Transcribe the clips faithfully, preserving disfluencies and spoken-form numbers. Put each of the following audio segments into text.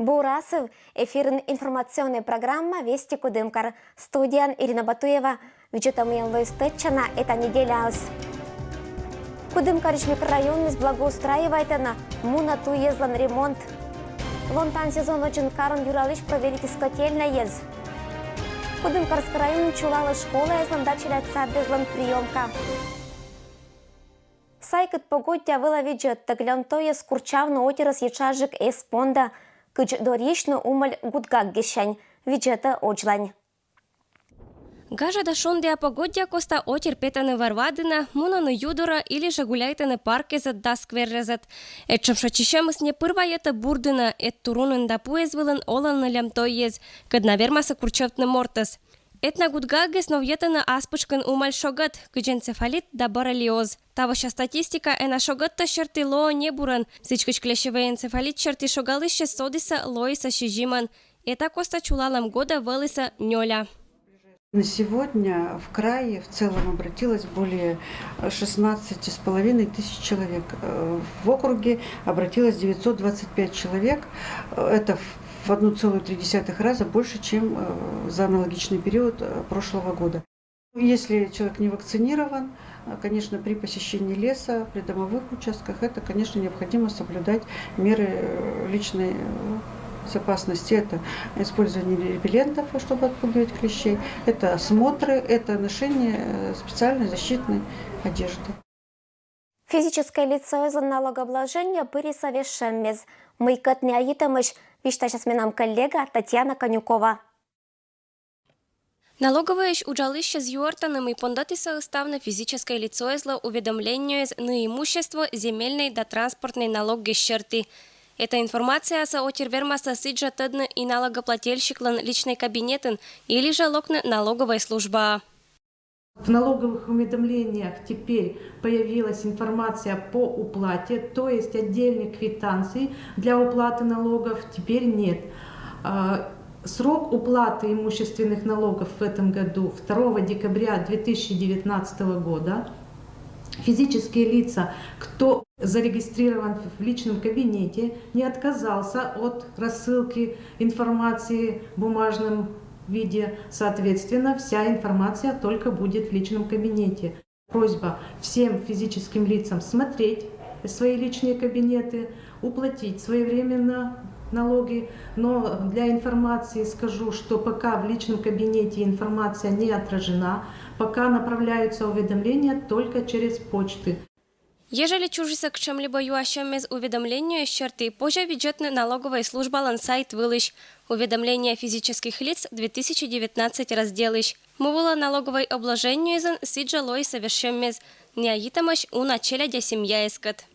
Бур асыв! Эфирын информационнӧй программа «Вести Кудымкар». Студияын Ирина Батуева. Видзӧдӧмаӧсь тӧдчана эта неделяыс. Кудымкарысь микрорайонъяс благоустраивайтӧны, мунӧ туйӧзлӧн ремонт. Ломтан сезон водзын карын юралысь проверитіс котельнӧйяс. Кудымкарскӧй районын чулалӧ школаыслӧн да челядь садъяслӧн приёмка. Сайкыд погоддя вылӧ видзӧдтӧг льӧмтойӧс курччавны отирӧс ещӧджык эз пондӧ. Кыдз дорйысьны Умӧль гутгаггессянь, видзӧдӧ Одзлань. Гажа да шондіа погоддя коста отир петӧны вӧр-ва дінӧ, мунӧны ю дорӧ или жӧ гуляйтӧны паркъясӧд да скверъясӧд. Этшӧм шойччысьӧмыс не пыр вайӧтӧ бур дінӧ, эд турунын да пуэз вылын олӧны льӧмтойяс, кӧд на вермасӧ курччӧвтны мортӧс. Этна гутгаггес новъятӧны ас пычкын Умӧль шогӧт, кыдз энцефалит да боррелиоз. Тавося статистика эна шогӧттӧс серти лоӧ небурӧн. Сідзкӧ, клещевӧй энцефалит серти шогалысьсьыс содісӧ лоисӧ сизимӧн. Эта коста чулалӧм годӧ вӧлісӧ нёля. На сегодня в крае в целом обратилось более шестнадцати с половиной тысяч человек. Э, в округе обратилось девятьсот двадцать пять человек. Э, это в одну целую три десятых раза больше, чем, э, за аналогичный период, э, прошлого года. Если человек не вакцинирован, э, конечно, при посещении леса, при домовых участках, это, конечно, необходимо соблюдать меры, э, личной, э, безопасности. Это использование репеллентов, чтобы отпугивать клещей, это осмотры, это ношение, э, специальной защитной одежды. Физическӧй лицоэзлӧн налогообложение пырис вежсьӧммез. Мый-кӧть нин йитӧмысь, висьтасяс менам коллега Татьяна Конюкова. Налоговӧйысь уджалысьяс юӧртӧны, мый пондӧтісӧ ставныс физическӧй лицоэзлы уведомлениеыс ны имущество, земельнӧй да транспортнӧй налогъяс серти. Эта информациясӧ отир вермасны сідзжӧ тӧдны и налогоплательщиклӧн личнӧй кабинетын или жӧ локны налоговӧй службаӧ. В налоговых уведомлениях теперь появилась информация по уплате, то есть отдельных квитанций для уплаты налогов теперь нет. А, срок уплаты имущественных налогов в этом году — второго декабря две тысячи девятнадцатого года. Физические лица, кто зарегистрирован в личном кабинете, не отказался от рассылки информации в бумажном виде, соответственно, вся информация только будет в личном кабинете. Просьба всем физическим лицам смотреть свои личные кабинеты, уплатить своевременно налоги. Но для информации скажу, что пока в личном кабинете информация не отражена, пока направляются уведомления только через почты. Ежели чужисӧ кутшӧм либӧ юасьӧммез уведомлениеыс серти, позьӧ видзӧдны налоговӧй службалӧн сайт вылысь «Уведомления физических лиц две тысячи девятнадцать» разделысь. Му вылӧ налоговӧй обложениеысын сідзжӧ лоисӧ вежсьӧммез, нин йитӧмысь уна челядя семьяыскӧд.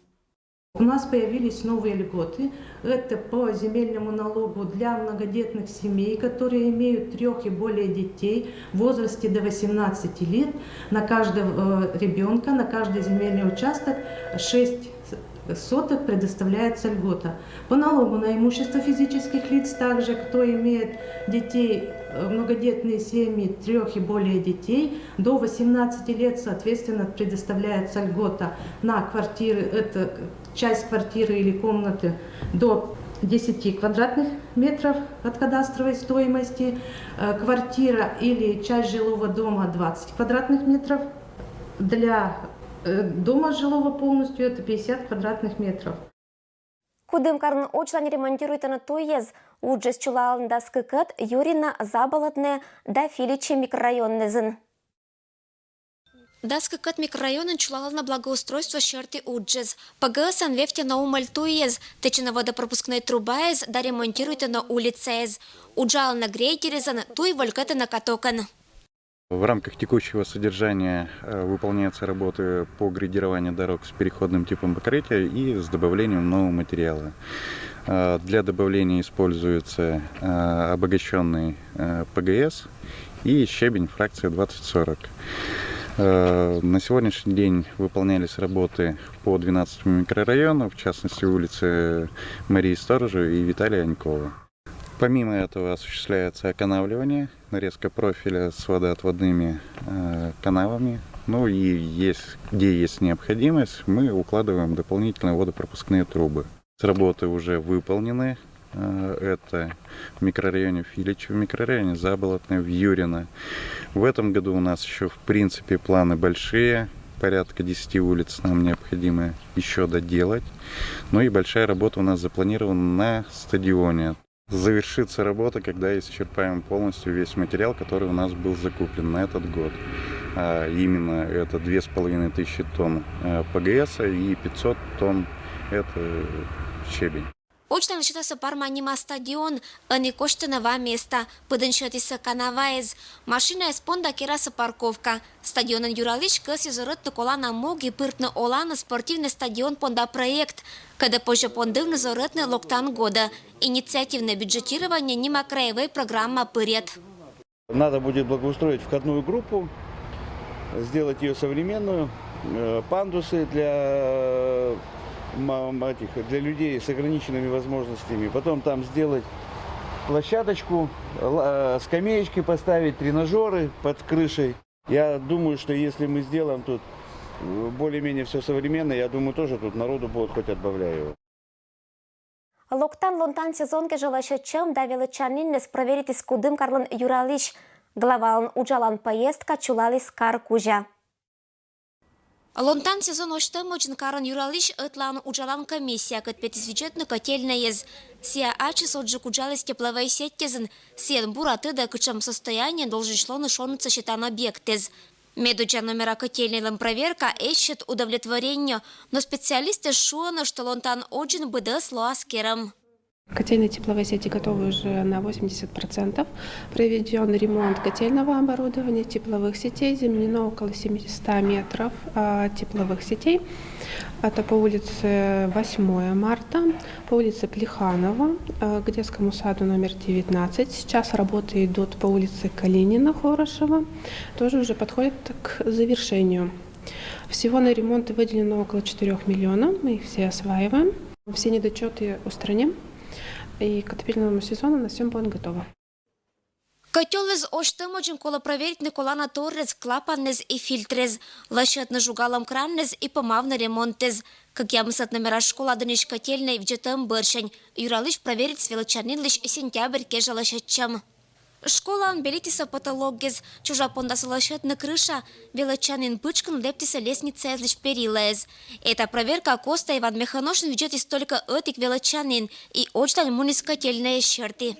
У нас появились новые льготы. Это по земельному налогу для многодетных семей, которые имеют трёх и более детей в возрасте до восемнадцати лет. На каждого, э, ребёнка, на каждый земельный участок шесть соток предоставляется льгота. По налогу на имущество физических лиц также, кто имеет детей, э, многодетные семьи, трёх и более детей, до восемнадцати лет, соответственно, предоставляется льгота на квартиры, это часть квартиры или комнаты до десяти квадратных метров от кадастровой стоимости, э, квартира или часть жилого дома двадцать квадратных метров, для, э, дома жилого полностью это пятьдесят квадратных метров. Кудымкарын Одзлань ремонтируйтӧны туйяс. Уджыс чулалӧны дас кыкӧд, Юрино, Заболотное да Филичи микрорайонъясын. Дас кыкӧд микрорайонын чулалӧны благоустройство серти уджыс. ПГС-ӧн вевттьӧны Умӧль туйяс, тэчӧны водопропускнӧй трубаяс да ремонтируйтӧны улицаяс. Уджалӧны грейдеръясӧн, туй волькӧтӧны катокӧн. В рамках текущего содержания, э, выполняются работы по грейдированию дорог с переходным типом покрытия и с добавлением нового материала. Э, для добавления используется, э, обогащённый, э, ПГС и щебень фракции двадцать сорок. Э, на сегодняшний день выполнялись работы по двенадцатому микрорайону, в частности, улице Марии Сторожевой и Виталия Анькова. Помимо этого осуществляется оканавливание, нарезка профиля с водоотводными, э, канавами. Ну и есть, где есть необходимость, мы укладываем дополнительные водопропускные трубы. Работы уже выполнены, Э, Это в микрорайоне Филичи, в микрорайоне Заболотное, в Юрино. В этом году у нас еще, в принципе, планы большие. Порядка десяти улиц нам необходимо еще доделать. Ну и большая работа у нас запланирована на стадионе. Завершится работа, когда исчерпаем полностью весь материал, который у нас был закуплен на этот год. А именно это две с половиной тысячи тонн э, П Г С и пятьсот тонн это щебень. Очлань лӧсьӧдасӧ Парма нима стадион, ӧні косьтӧны ва места, пыдын сетісӧ канаваэз, машинаэз понда керасӧ парковка. Стадионын юралысь кӧсйӧ зорӧтны колана могйӧ, пыртны оланӧ спортивнӧй стадион понда проект, кӧдӧ позьӧ пондывны зорӧтны локтан годӧ. Инициативное бюджетирование нима краевой программа пырйӧд. Надо будет благоустроить входную группу, сделать ее современную, э, пандусы для, м, этих, для людей с ограниченными возможностями. Потом там сделать площадочку, ла- э, скамеечки поставить, тренажеры под крышей. Я думаю, что если мы сделаем тут э, более-менее все современное, я думаю, тоже тут народу будет хоть отбавляй. Локтан лунтан сезон кежлӧ лӧсьӧдчӧм да велӧдчаніннас проверитіс Кудымкарлӧн юралысь. Главалӧн уджалан поездка чулаліс кар кузя. Лунтан сезон осьтӧмӧдзын карын юралысь ӧтлаын уджалан комиссия кӧть петіс видзӧдны котельнӧйӧс. Сійӧ ачыс ӧтджык уджаліс тепловӧй сетьӧзын, сійӧн бура тыдӧ, кутшӧм состояниеын долженӧсь лоны шоныдсӧ сетан объектыс. Медодзза номера котельнӧйлӧн проверка эз сет удовлетворенньӧ, но специалистыс шуӧны, что лунтан ӧдзын быдӧс лоас керӧм. Котельные тепловые сети готовы уже на восемьдесят процентов. Проведен ремонт котельного оборудования, тепловых сетей. Заменено около семисот метров а, тепловых сетей. Это по улице восьмое марта, по улице Плеханова, а, к детскому саду номер девятнадцать. Сейчас работы идут по улице Калинина, Хорошева. Тоже уже подходят к завершению. Всего на ремонт выделено около четырёх миллионов. Мы их все осваиваем. Все недочеты устраним. И к отопительному сезону у нас все будет готово. Котёлыс осьтӧмӧдзын колӧ проверитны колана торъяс, клапаннас и фильтръяс, лӧсьӧдны жугалӧм краннас и помавны ремонтыс. Кӧкъямысӧд номера школа дынысь котельнӧй видзӧдӧм бӧрсянь юралысь проверитіс велӧдчанінлысь сентябрь кежлӧ лӧсьӧдчӧм. Школаын белитісӧ потолокъяс, чужа пондасӧ лӧсьӧдны крыша, велӧдчанін пытшкын лэптісӧ лестницаыслысь перилаэз. Эта проверка коста Иван Мехоношин видзӧдіс только ӧтик велӧдчанін и очлань муніс котельнӧйӧс серти.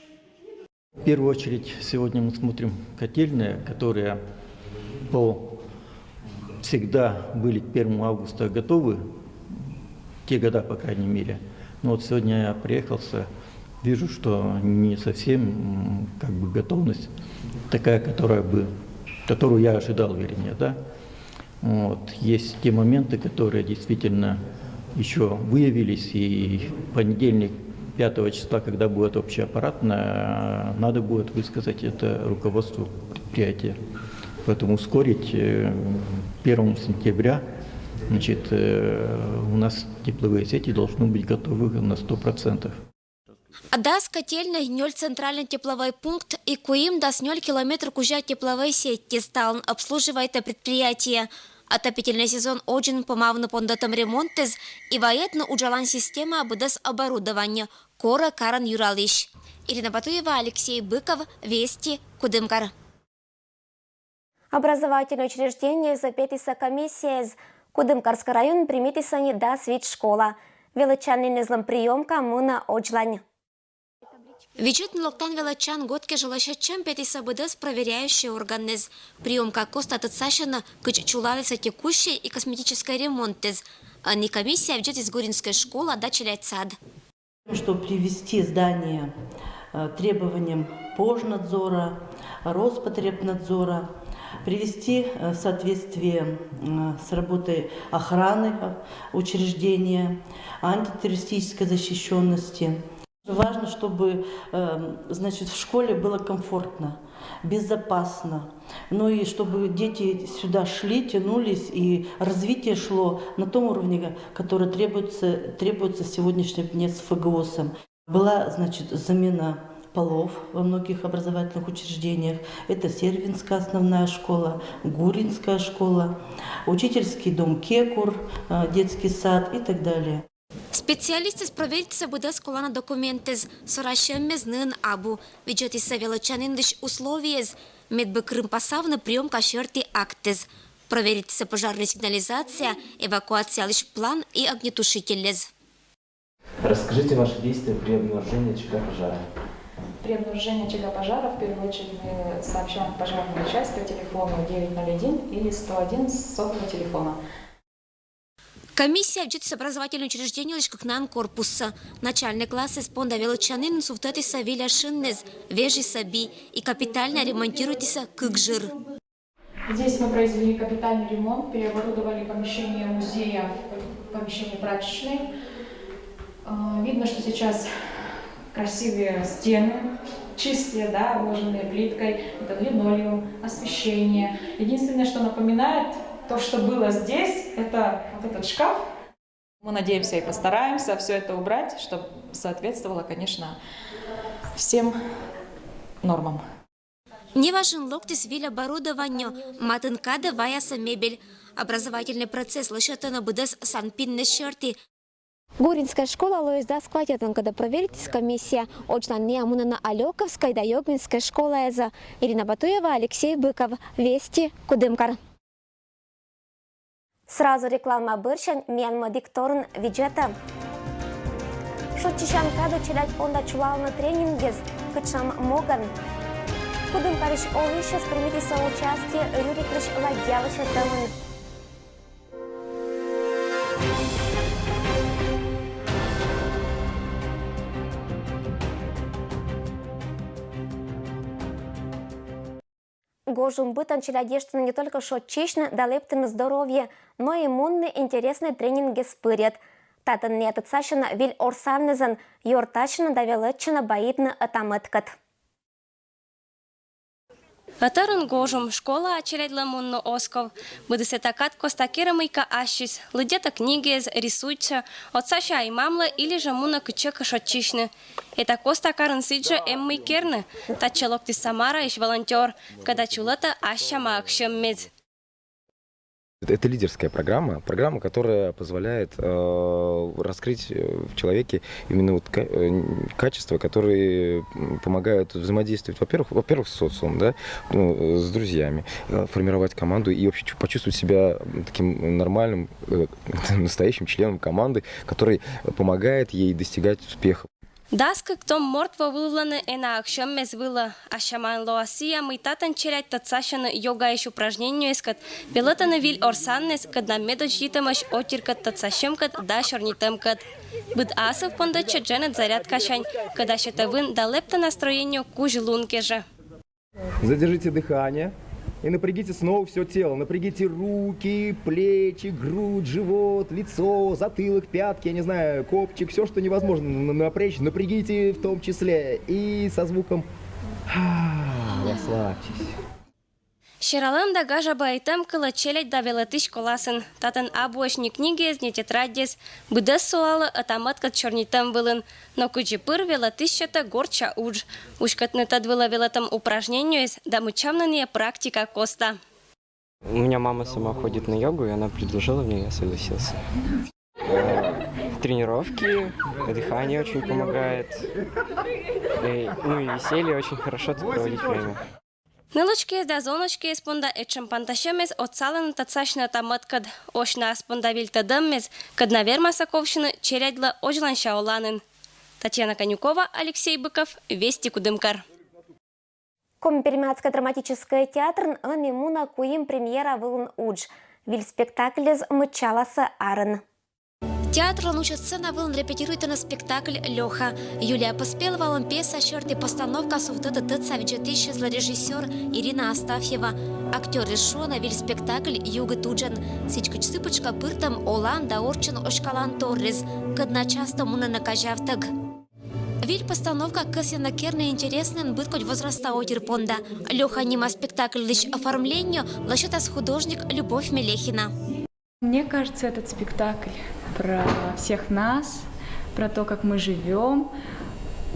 В первую очередь сегодня мы смотрим котельные, которые по всегда были к первому августа готовы, те года, по крайней мере. Но вот сегодня я приехался, вижу, что не совсем как бы готовность такая, которая бы, которую я ожидал, вернее, да. Вот. Есть те моменты, которые действительно еще выявились, и в понедельник, пятого числа, когда будет общий аппарат, надо будет высказать это руководству предприятия. Поэтому ускорить э, первому сентября, значит, э, у нас тепловые сети должны быть готовы на сто процентов. Дас котельнӧй, нёль центральнӧй тепловӧй пункт и куим дас нёль километр кузя тепловӧй сетьыс талун обслуживайтӧ предприятие. Отопительнӧй сезон ӧдзын помавны пондӧтӧм ремонтыс и вайӧдны уджалан системаӧ быдӧс оборудование, корӧ карын юралысь. Ирина Батуева, Алексей Быков, Вести, Кудымкар. Образовательнӧй учреждениеясӧ петісӧ комиссияяс. Кудымкарскӧй районын примитісӧ нин дас вит школа. Велӧдчанінъяслӧн приёмка мунӧ очлань. Видзӧдны локтан велӧдчан год кежлӧ лӧсьӧдчӧм петісӧ быдӧс проверяющӧй органнас. Приёмка коста тӧдсасьӧны, кыдз чулалісӧ текущӧй и косметическӧй ремонтыс. Ӧні комиссия видзӧдіс Гуринскӧй школа да челядь сад. Чтобы привести здание э, требованиям Пожнадзора, Роспотребнадзора, привести э, в соответствие э, с работой охраны э, учреждения, антитеррористической защищенности. Важно, чтобы э, значит, в школе было комфортно, безопасно. Ну и чтобы дети сюда шли, тянулись, и развитие шло на том уровне, который требуется, требуется в сегодняшнем дне с Ф Г О С. Была, значит, замена полов во многих образовательных учреждениях. Это Сервинская основная школа, Гуринская школа, учительский дом Кекур, э, детский сад и так далее. Специалистъёс проверитісӧ быдэс колана документэз, со расьӧммез нин абу, видзӧдісӧ велӧдчанінлысь условиез, мед бы кырымпасавны приёмка серти актэз. Проверитісӧ пожарнӧй сигнализация, эвакуациялысь план и огнетушительлез. Расскажите ваши действия при обнаружении очага пожара. При обнаружении очага пожара в первую очередь мы сообщаем в пожарную часть по телефону девять ноль один или сто один с сотового телефона. Комиссия видзӧдіс образовательнӧй учреждениелысь кыкнан корпуссӧ. Начальнӧй классыс понда велӧдчанінын сувтӧдісӧ виля шыннэз, вежисӧ би и капитальнӧ ремонтируйтісӧ кык жыр. Здесь мы произвели капитальный ремонт, переоборудовали помещение музея в помещение прачечной. Э, Видно, что сейчас красивые стены, чистые, да, выложенные плиткой, это линолеум, освещение. Единственное, что напоминает то, что было здесь, это вот этот шкаф. Мы надеемся и постараемся все это убрать, чтобы соответствовало, конечно, всем нормам. Неважӧн локтіс виль оборудованиеӧ, матын кадӧ ваясӧ мебель. Образовательнӧй процесс лӧсьӧдӧны быдэс санпиннэз серти. Гуринская школа лоис дас квайтэтӧн, кӧдӧ проверитіс комиссия. Очланнія мунӧны Алёковскӧй да Ёгинскӧй школаэзӧ. Ирина Батуева, Алексей Быков, Вести, Кудымкар. Сразу реклама бӧрсянь миян мӧд ик торйӧн видзӧдӧй. Шойччысян кадӧ челядь понда чулалӧны тренингез, кутшӧм могӧн. Кудымкарысь олысьяс примитісӧ участие Рюриклысь ладья лӧсьӧдӧмын. Гожӧмбытӧн челядь эштӧны не только шойччысьны да лэптыны здоровье, но и мунны интереснӧй тренингӧс пырйӧд. Татӧн найӧ тӧдсасьӧны виль орсаннэзӧн, ёртасьӧны да велӧдчӧны баитны ӧта-мӧдкӧд. Ӧтарӧн гожӧм, школаӧ челядьлы мунны оз ков. Быдыс эта кад коста керӧ мыйкӧ ассьыс: лыддьӧтӧ книгаэз, рисуйтчӧ, отсасьӧ ай-мамлы или жӧ мунӧ кытчӧкӧ шойччысьны. Эта коста карын сідзжӧ эм мый керны. Татчӧ локтіс Самараысь волонтёр, кӧда чулӧтӧ ассяма ӧксьӧммез. Это лидерская программа, программа, которая позволяет э, раскрыть э, в человеке именно вот ка- э, качества, которые м, помогают взаимодействовать, во-первых, во-первых, с социумом, да, ну, э, с друзьями, э, формировать команду и вообще чу- почувствовать себя м, таким нормальным, э, настоящим членом команды, который помогает ей достигать успехов. Дас кык том морт во вывлӧны эна ӧксьӧммез вылӧ. Ассямаӧн лоас сійӧ, мый татӧн челядь тӧдсасьӧны йогаысь упражнениеыскӧд, велӧдӧны виль орсаннэз, кӧдна медодззитӧмӧсь отиркӧд тӧдсасьӧмкӧд да сёрнитӧмкӧд. Быд асыв пондӧдчӧ дженьыд зарядкасянь, кӧда сетӧ вын да лэптӧ настроение кузь лун кежӧ. Задержите дыхание и напрягите снова все тело. Напрягите руки, плечи, грудь, живот, лицо, затылок, пятки, я не знаю, копчик, все, что невозможно н- напрячь, напрягите в том числе. И со звуком «ха» расслабьтесь. Сералӧм да гажа баитӧм кылӧ челядь да велӧдысь коласын. Татӧн абуӧсь ни книгаэз, ни тетрадьяс. Быдэс сулалӧ ӧта-мӧдкӧд сёрнитӧм вылын. Но кыдзи пыр, велӧдысь сетӧ гортса удж. Уськӧдны тӧд вылӧ велӧдтӧм упражнениеяс да мыччавны найӧ практика коста. У меня мама сама ходит на йогу, и она предложила мне, я согласился. Э, Тренировки, дыхание очень помогает. И, ну и веселье очень хорошо тут проводить время. Нылочкиэс да зоночкиэс понда этшӧм пантасьӧмез отсалӧны тӧдсасьны ӧта-мӧдкӧд. Ося ас понда виль тӧдӧммес, кӧдна вермасӧ ковсьыны челядьлы озьланся оланын. Татьяна Конюкова, Алексей Быков, Вести, Кудымкар. Коми-Пермяцкӧй драматическӧй театрын ӧні мунӧ куим премьера вылын удж. Виль спектакльыс мыччаласӧ арын. Театрлӧн усьӧд сцена вылын репетируйтӧны спектакль «Лёха». Юлия Поспеловалӧн пьеса серти постановка сувтӧдӧ тӧдса видзӧдысьяслы режиссёр Ирина Астафьева. Актёръяс шуӧны, виль спектакль югыд уджӧн. Сідз кыдз сы пытшкӧ пыртӧм олан да орччӧн оськалан торйыс, кӧдна часто мунӧны казявтӧг. Виль постановка кӧсйӧны керны интереснӧйӧн быдкодь возраста отир понда. «Лёха» нима спектакльлысь оформление лӧсьӧдас художник Любовь Мелехина. Мне кажется, этот спектакль про всех нас, про то, как мы живем,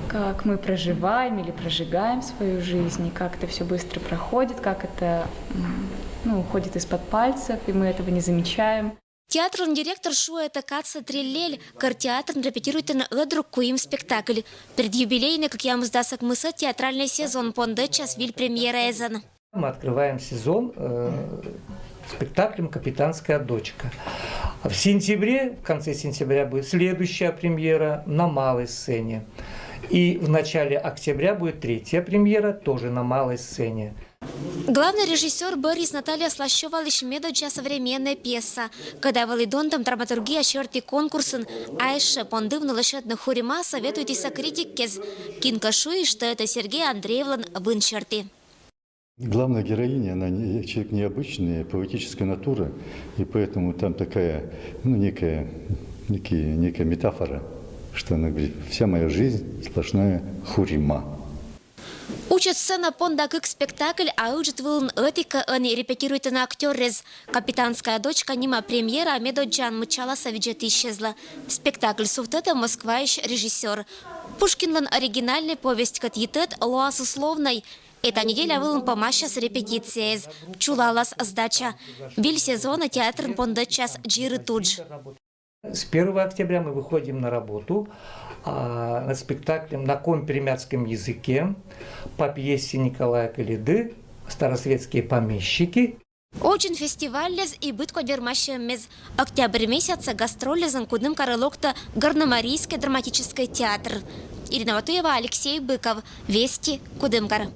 как мы проживаем или прожигаем свою жизнь, и как это все быстро проходит, как это м, ну, уходит из-под пальцев, и мы этого не замечаем. Театрын директор шуэ, это кадсэ триллель, кӧр театрын репетируйтыны ӧд друг куим спектакль. Предюбилейный кыкъямысдас ӧкмысӧд театральный сезон пондӧдчас виль премьераэзэн. Мы открываем сезон э, спектаклем «Капитанская дочка». В сентябре, в конце сентября будет следующая премьера на малой сцене. И в начале октября будет третья премьера, тоже на малой сцене. Главный режиссёр бӧрйис Наталья Слащёвалысь медоддза современнӧй пьеса. Кӧда вӧлі донтӧм драматургия сьӧрті конкурсын, а эшшӧ пондывны лӧсьӧдны хурьма, советуйтісӧ критиккез, кинкӧ шуис, что это Сергей Андреевлӧн вын сьӧрті. Главная героиня, она не- человек необычный, поэтическая натура, и поэтому там такая, ну, некая, некий, некая метафора, что она говорит: «Вся моя жизнь сплошная хурьма». Учӧ сцена понда кык спектакль, а ыджыд вылын ӧтикӧ ӧні репетируйтӧны актёррез. «Капитанская дочка» нима премьера медоддзаын мыччаласа видзӧдысьӧзлы. Спектакль сувтӧдӧ Москваысь режиссёр. Пушкинлӧн оригинальнӧй повестькӧд йитӧд лоас условнӧй. Эта неделя вылын помасяс репетицияэз, чулалас сдача. Виль сезонӧ театрын пондӧдчас дзирыд удж. С первого октября мы выходим на работу а, над спектаклем на коми-пермяцком языке по пьесе Николая Калиды «Старосветские помещики». Очен фестивальлез и быдкодь вермасьӧммез. Октябрь месяцын гастрольлезын Кудымкарӧ локтӧ Горномарийскӧй драматическӧй театр. Ирина Ватуева, Алексей Быков. Вести, Кудымкар.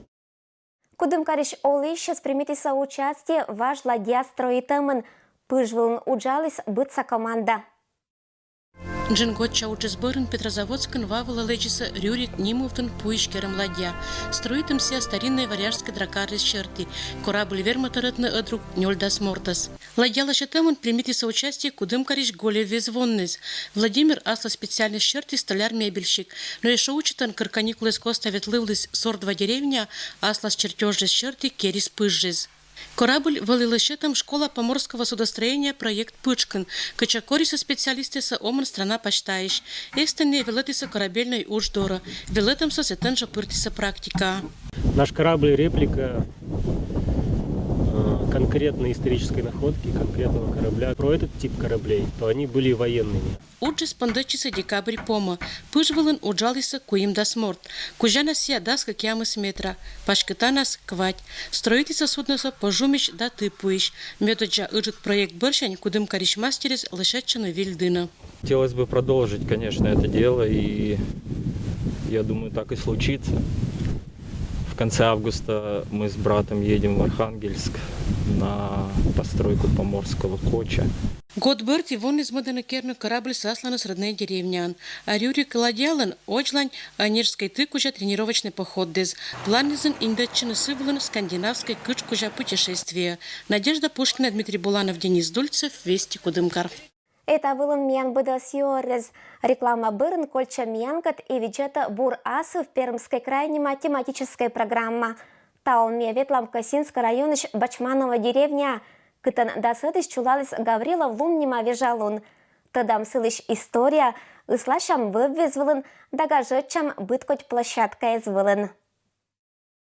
Кудымкарысь олысьӧс примитісӧ участие важ ладья строитӧмын. Пыж вылын уджаліс быдса команда. Джын гоча уджыс бӧрын Петрозаводскын ва вылӧ лэдзисӧ «Рюрик» нимовтӧм пуысь керӧм ладья. Строитӧм сійӧ стариннӧй варяжскӧй дракарыс сьӧрті. Корабль вермӧ тӧрӧтны ӧд друг нёльдас мортӧс. Ладья лӧсьӧдӧмын примитісӧ участие Кудымкарысь Голевез вонныс. Владимир аслас специальность сьӧрті столяр-мебельщик, но ещӧ учӧтӧн, кор каникулъяс коста ветлывліс Сордва деревняӧ, аслас чертёжыс сьӧрті керис пыжыс. Корабль вӧлі лӧсьӧдӧм «Школа поморского судостроения» проект пытшкын, кытчӧ корисӧ специалистъяссӧ омӧн страна пасьтаысь. Эстӧн нӧ велӧдісӧ корабельнӧй удж дорӧ. Велӧдӧмсӧ сэтӧн жӧ пыртісӧ практикаӧ. Наш корабль — реплика э, конкретной исторической находки, конкретного корабля. Про этот тип кораблей, то они были военными. Уджыс пондӧдчисӧ декабрь помӧ. Пыж вылын уджалісӧ куимдас морт. Кузянас сійӧ дас кӧкъямыс метра, паськытанас — квать. Строитісӧ суднӧсӧ пӧжумысь да ты пуысь. Медоддза ыджыд проект бӧрсянь Кудымкарысь мастерыс лӧсьӧдчӧны виль дінӧ. Хотелось бы продолжить, конечно, это дело, и я думаю, так и случится. В конце августа мы с братом едем в Архангельск на постройку поморского коча. Год бӧрти вонныс мӧдӧны керны корабльсӧ асланыс роднӧй деревняын. А «Рюрик» ладьялӧн водзлань Онежскӧй ты кузя тренировочнӧй походыс. Планнысьын индӧдчыны сы вылын скандинавскӧй кытш кузя путешествие. Надежда Пушкина, Дмитрий Буланов, Денис Дульцев, Вести, Кудымкар. Эта вылын миян быдӧс юӧрыс. Реклама бӧрын кольччӧй миянкӧд и видзӧдчӧй «Бур асыв Пермскӧй край» нима тематическӧй программа. Талун ми ветлам Косинскӧй районысь Бачманово деревняӧ, кытӧн дасӧдысь чулаліс Гаврилов лун нима вежалун. Тӧдам сылысь история, ысласям вӧввез вылын да гажӧдчам быдкодь площадкаэз вылын.